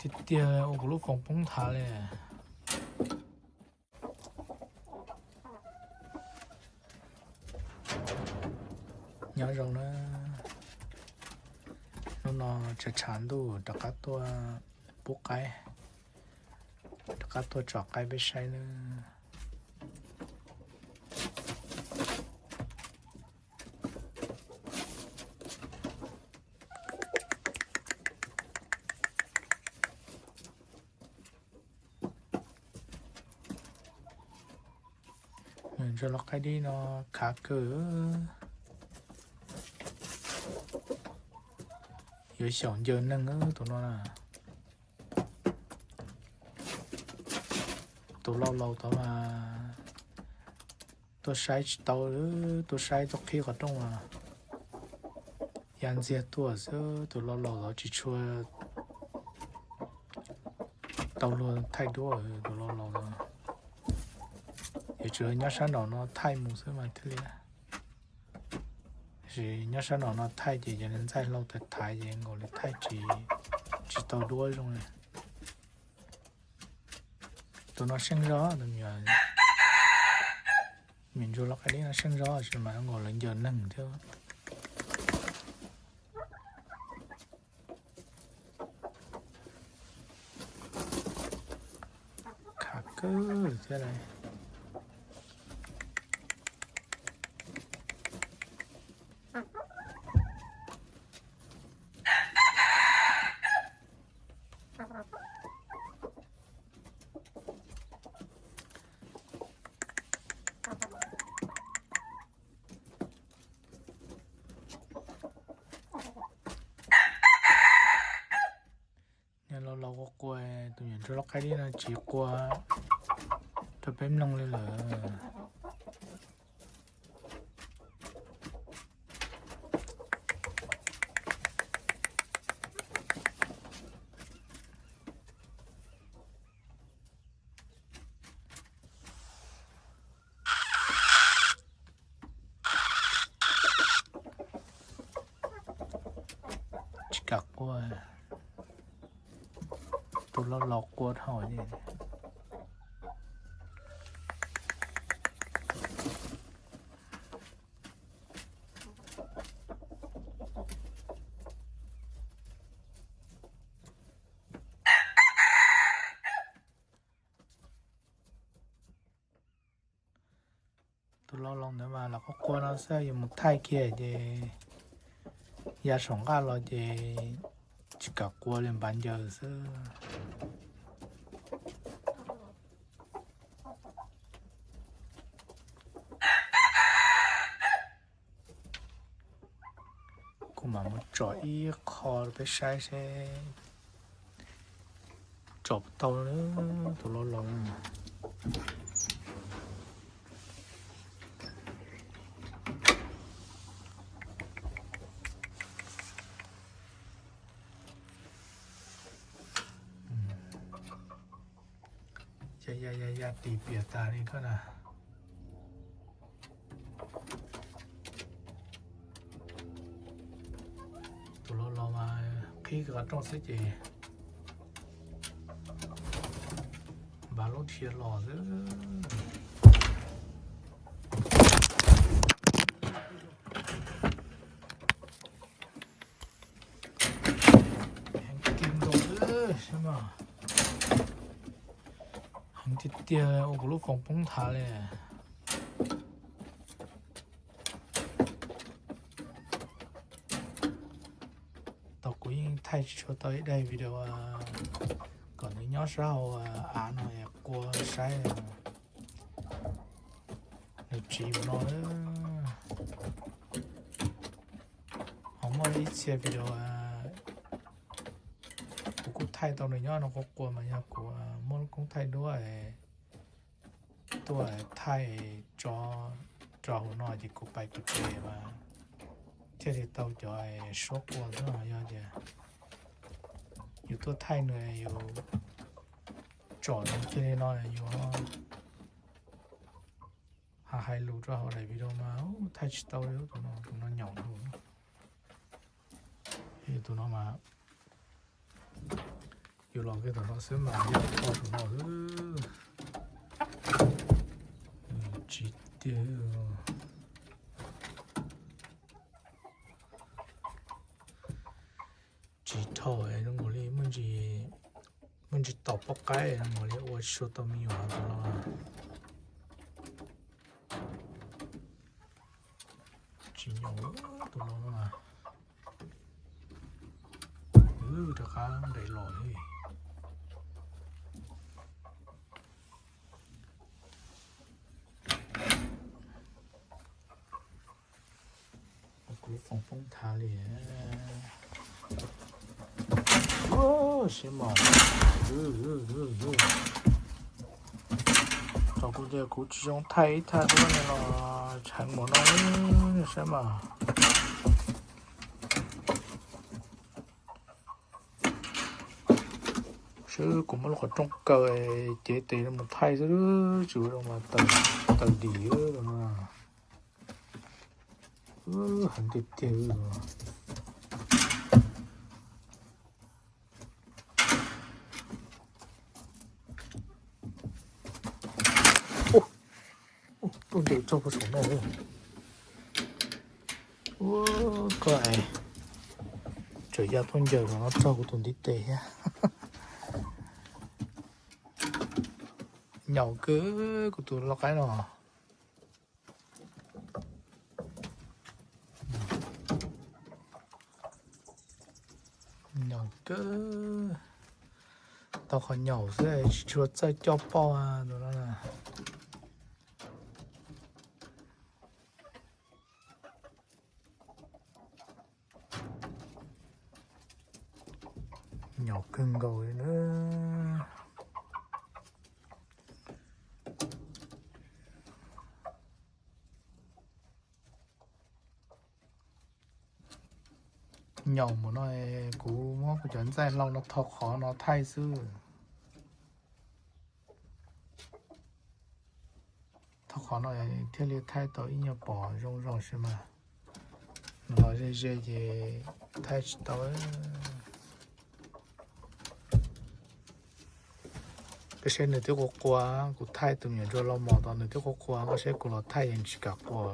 Tiag tiag ua kuv lub foos poob nthav li. Nyob zoo na, hnub no tshav tshav ntuj rov qab tuaj pub qaib, rov qab tuaj tsom qaib peb saib nawb. Ntsuag lau qaib dib no khav kawg, yuav xyaum ncaws neeg tus no na. Tus lau laus tod mas tuaj saib tsis tau, tuaj saib tuaj qhib qhov rooj mas ya ntxiag tuaj xwb. Tus lau laus tod tsis tshua tau luag thaij duab, tus lau laus tod. Yuav tsum nyob sab nraum no thaij mus xwb mas thiaj li. Tab sis nyob sab nraum no thaij ces cov ntxaij hlau thaiv thaiv ces nkaus li thaij tsis, tsis tau duab zoo li. Tus no seej zog, tus me nyuam, me ntsuag lau qaib dib no seej zog tab sis mas nkaus lawv ncaws neeg thiab. Khav kawg thiab lauj. Niag laus laus qua qua, tus me nyuam ntsuag lau qaib dib no tsis qua rau peb mloog li lawm. Tsis kam qua, tus laus laus qua dhau li. Tus laus laus ntawd mas los qua qua no xwb, yuav mus thaij kiag ces ya saum nqaj los ces tsis kam qua li, npav ncaws xwb. Kuv mam mus tsom ib qho peb saib seb tsom puas tau tus laus laus. Ya ya ya, tis piam tas li koj na. Tus laus laus mas qhib qhov rooj xwb ces npav lub dhia los xwb. Heev tiag tiag nkaus xwb mas. Heev tiag tiag ua kuv lub foos poob nthav li. Tau kuv yeej thaij tsis tshua tau ib daim video kom nws nyob sab hauv av no qua saib nws tsiv ua no. Ho muaj ib txhia video kuv kuj thaij tau nws nyob no qua qua mas yog kuv muaj lub koob thaij duab tuaj thaij tso rau hauv no ces kuv pais kuv tsev mas thiaj li tau cov suab qua xwb. Yog tias yus tuaj thaij nws yus tsom nws kiag li no yus ho hais lus rau hauv daim video mas thaij tsis tau li. Tus no, tus no nyaum lus. Tus no mas Yus los kiag tom no xwb mas yaj toj saum no xwb. Tsis tiag. Tsis dhau zoo nkaus li muaj ntsis, muaj ntsis tom poj qaib zoo nkaus li ua tsis tau me nyuam tus no. Tsis nyaum tus no na. Wb rov qab nqes los li. Kuv foom poob thav li. Siab mos. Thaum kuv tias kuv tsis zoo thaij ib thaj duab no los tsheev npaum no, siab mas. Seb kuv muab lub qhov rooj kaw cev tes mus thaij xwb, tsis ua zoo mas taws dim no. Heev tiag tiag. Tuaj ncaws tsaug puag saum no. Ua koj es tseem ya tuaj ncaws no tsaug kuv tus ntiv tes thiab. Nyaum kawg kuv tus lau qaib no. Nyaum kawg, tau qhov nyaum xwb tsis tshua txawj coj poj no. Nyaum kawg nkaus li na. Nyaum mus no, kuv muab kuv cov ntxaij hlau no tho qhov no thaij xwb. Tho qhov no thiaj li thaij tau ib nyuag pom zoo zoo si mas. Nws los ze ze ces thaij tsis tau. Koj saib nws twb qua qua, kuv thaij tus me nyuam ntsuag los mos tod nws twb qua qua, koj saib kuv los thaij ces nws tsis kam qua.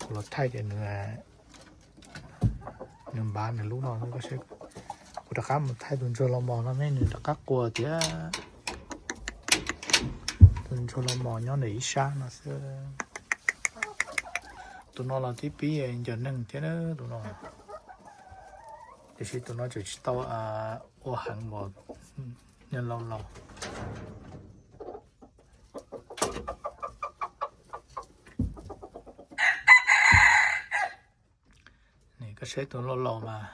Kuv los thaij ces nws, nws npav nws lub no, koj saib. Kuv rov qab mus thaij tus ntsuag los mos no ne nws rov qab qua tiag. Tus ntsuag los mos nyob ntawm ib sab no xwb. Tus no los twb pib ncaws neeg thiab tus no. Tiam sis tus no tseem tsis tau ua heev npaum, nyob laus laus. Koj saib tus laus laus mas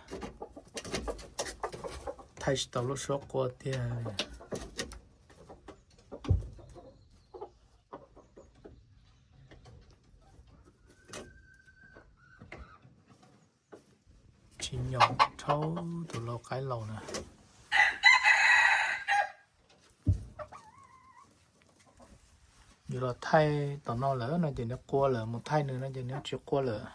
thaij tsis tau lub suab qua tiag. Tsis nyaum rhaub tus lau qaib laus na. Yus los thaij tom no lawm no ces nws qua lawm, mus thaij nws no ces nws tsis qua lawm.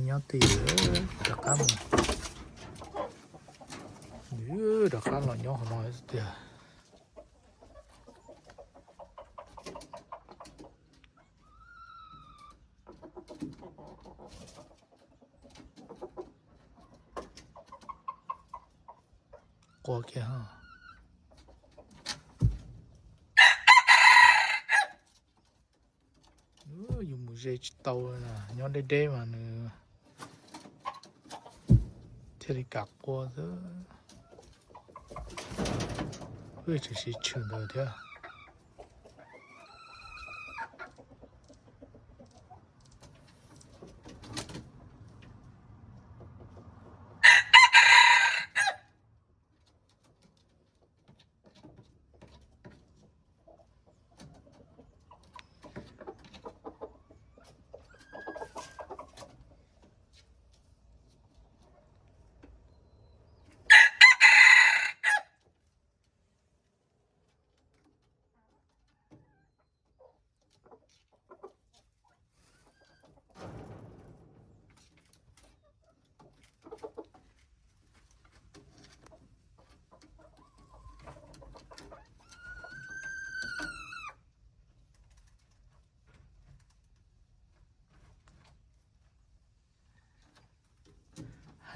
Nyob twj ywm, rov qab mus, rov qab los nyob hauv no tiag. Qua kiag. Yus mus ze tsis tau, nyob deb deb mas nws thiaj li kam qua xwb. Tseem siv tshwm ntawd thiab.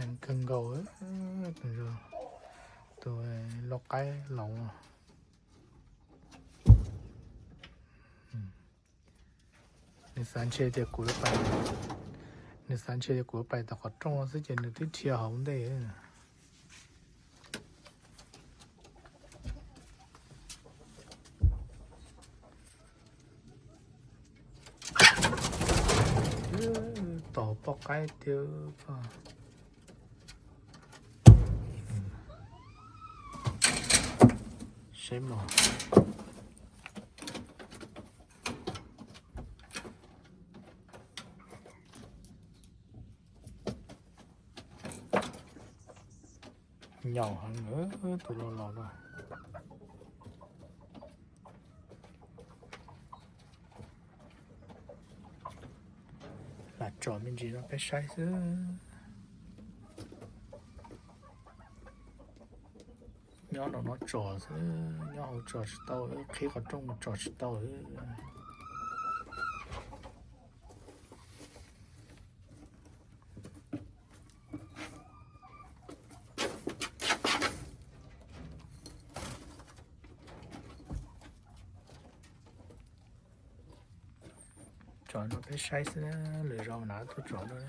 Kawg nkaus, tus lauj qaib laus. Nws xav ntshe tias kuv, nws xav ntshe tias kuv pais tom qhov rooj xwb ces nws twb dhia hauv ntej. Tom poj qaib tiag. Saib mog. Nyaum heev, tus los los na. Lam tsom me ntsis no peb saib xwb. Nyob nram no tsom xwb, nyob hauv tsom tsis tau, qhib qhov rooj mus tsom tsis tau. Tsom no peb saib xwb, lwm zaus na tuaj tsom dua.